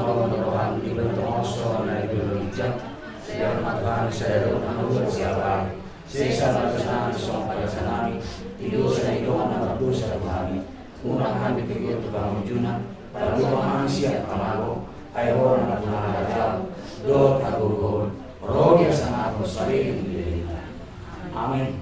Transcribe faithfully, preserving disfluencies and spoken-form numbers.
Roham di bentong oso na di bentong ijak. Sian ma Tuhan, sai adong na maruat siapa. Sesa ma dosanami songon panesanami di dosa ni dongan na mardosa tu hami. Unang hami togihon tu pangunjunan, palua ma hami sian pangalo. Ai Ho do na harajaon dohot hagogoon, ro di hasangapon saleleng ni lelengna. Amen.